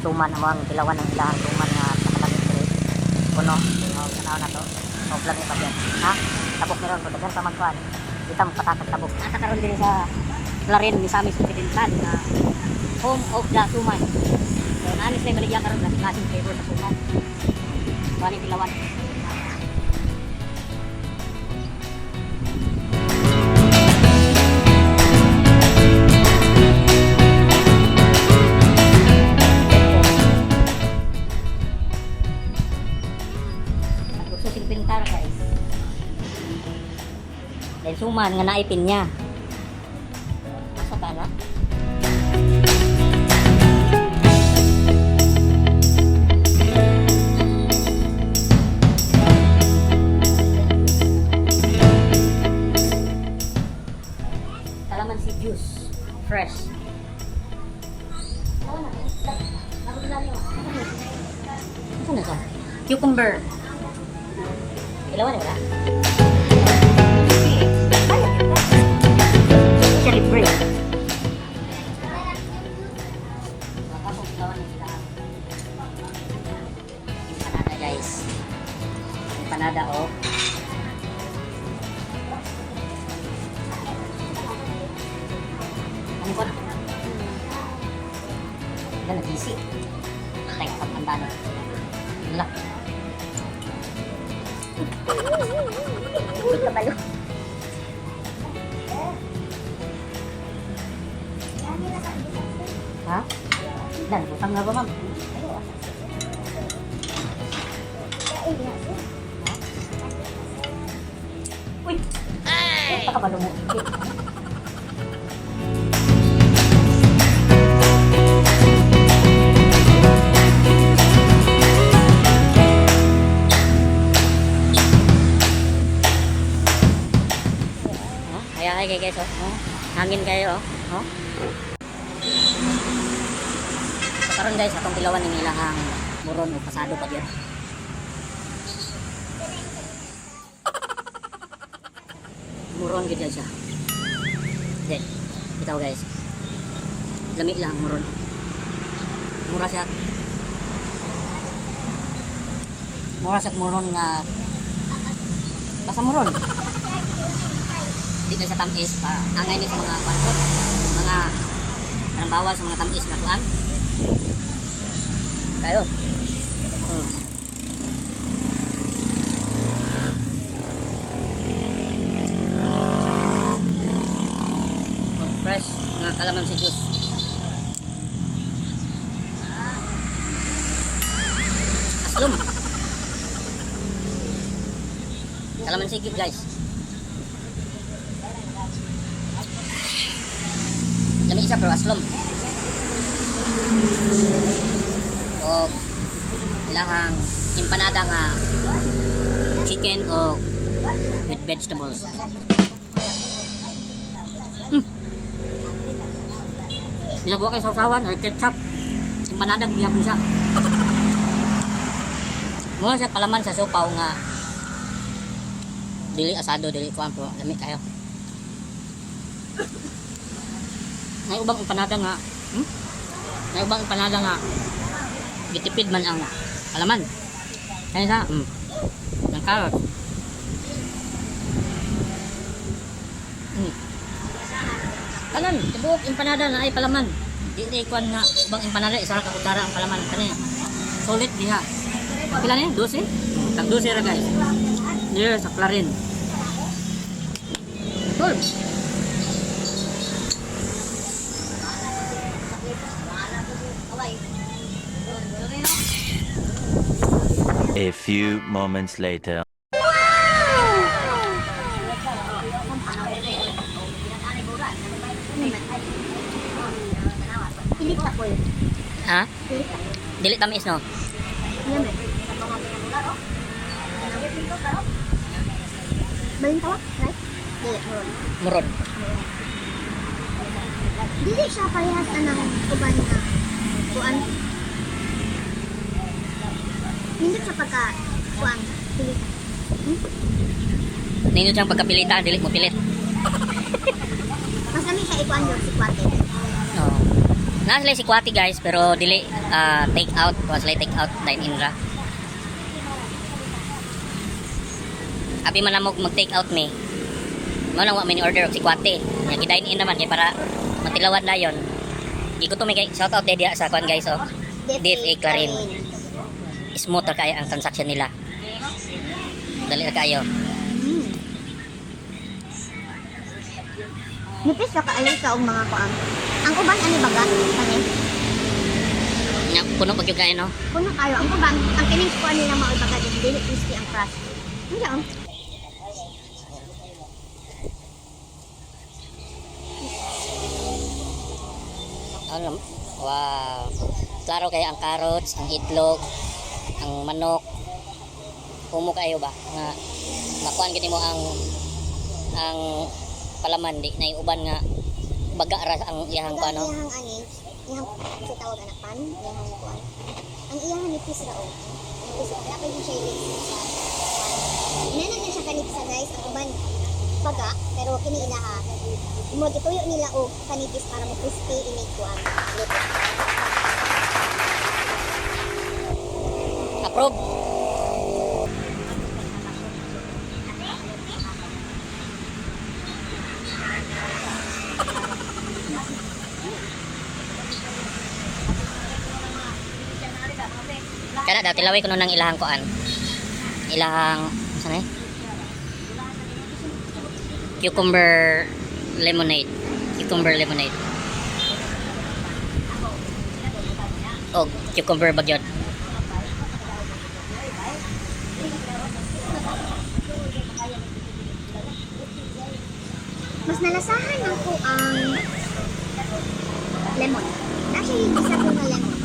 Suman amo ang tilawan ng ilahang suman nga nakalamit diri. Kuno, oh, tanaw na to. Og lami pa gyud. Ha? Tabok meron ko daghan pa magkuan. Kita mo patakag tabok. Nata karon diri sa Clarin, Misamis Occidental na home of the suman. So naanis na baligya karon ng klaseng flavor sa suman. Kuan tilawan. Gusto sing pintar, guys. Dahil suman nga naipin niya. Asa ka na? Calamansi juice. Fresh. Ano na siya? Cucumber. Ilawan na wala? Siya libre. Tapos ilawan na sila. Empanada, guys. Empanada, oh. Ano ko? Wala, nag-isi. Patay, kapantano. Wala. Hindi ka balo. Ha? Dan, butang nga ba, ma'am? Uy! Ay! Pakabalo mo. Oh, kaya ay guys, oh. Oh. Hangin kayo, oh. Oh. So, karon guys, atong tilawan ng ilahang muron o pasado pa gyud. Muron gyud siya. Hindi. Bitaw, guys. Lami lang ang muron. Mura siya. Mura siya muron nga basta muron. Dito sa tamis pa angay ni sa mga kuan, mga kanang bawal sa mga tamis na kuan. Kayo. Oh, fresh nga kalamansi juice. Aslum. Kalamansi cute, guys. Lami isa pero aslom. O ilahang empanada nga chicken o with vegetables. Bisag wa kay sausawan or ketchup. Empanada gihapon siya. Mo siya palaman sa sopaw nga dili asado, dili kuan, pero lami kayo. May ubang empanada nga, May ubang empanada nga gitipid man ang palaman. Kaya sa ng carrot. Tanan, tibuok empanada na ay palaman. Di ni kuan nga ubang empanada isa ra ka kutsara ang palaman kani. Solid diha. Pila ni? 12? Tag 12 ra, guys. Near sa Clarin. Tol. A few moments later. Pilit ako eh. Ha? Pilit ako. Dili tamis, no? Yummy. Balintawak, right? Dili, moron. Muron. Dili siya parehas anang uban na kuan. Nindot sa pagka kuan. Pilit. Nindot siyang pagkapilita, dili mo pilit. Mas lami siya ikuan yun si Kwate. Oo. Naa sila sikwate, guys, pero dili take out, wa sila take out, dine in ra. Abi man namo mag take out mi. Mao nang wa mi ni order og sikwate. Nya gi-dine in naman kay para matilawan dayon. Gigutom mi kay shout out diha sa kuan, guys, oh. DFA Clarin. Smooth ra kaayo ang transaction nila. Dali ra kaayo. Nipis ra kaayo sa og mga kuan. Ang uban ani baga kani. Nya puno pag gyud kayo, no. Puno kayo ang uban, ang kining kuan nila maoy baga din dili crispy ang crust. Ano oh? Ano? Wow. Klaro kayo ang carrots, ang itlog, ang manok. Humo kayo ba? Nga makuan gid mo ang palaman di na uban nga baga ra ang iyang Ang kuan, no. iyahang ani, iyahang sa tawag anak pan, iyahang kuan. Ang iyahang nipis ra oh. Nipis ra dapat din siya ilis sa kuan. Inanan din siya kanipis guys, ang uban baga pero kini ilaha. Mo gituyo nila og kanipis para mo crispy inig kuan. Luto. Approve. Kana daw tilaway kuno ng ilahang kuan. Ilahang saan eh? Cucumber lemonade. Cucumber lemonade. Og cucumber bagyot. Mas nalasahan ako ang lemon. Actually, isa ko nga lemon.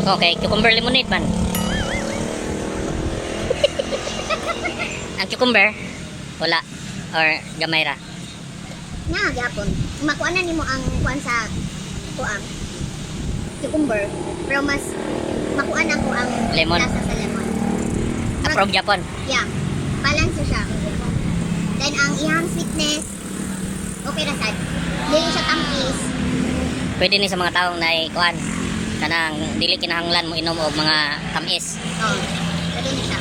Okay, cucumber lemonade man. Ang cucumber, wala. Or gamay ra. Nga, gyapon. Makuha na nimo ang kuan sa kuang cucumber. Pero mas makuha na ko ang Lemon. lasa sa lemon. Approve Japon. Yeah. Balance siya. Then ang iyang sweetness, okay ra sad. Dili siya tampis. Pwede ni sa mga taong na kuan kanang dili kinahanglan mo inom og mga tamis. Oh, pwede na siya.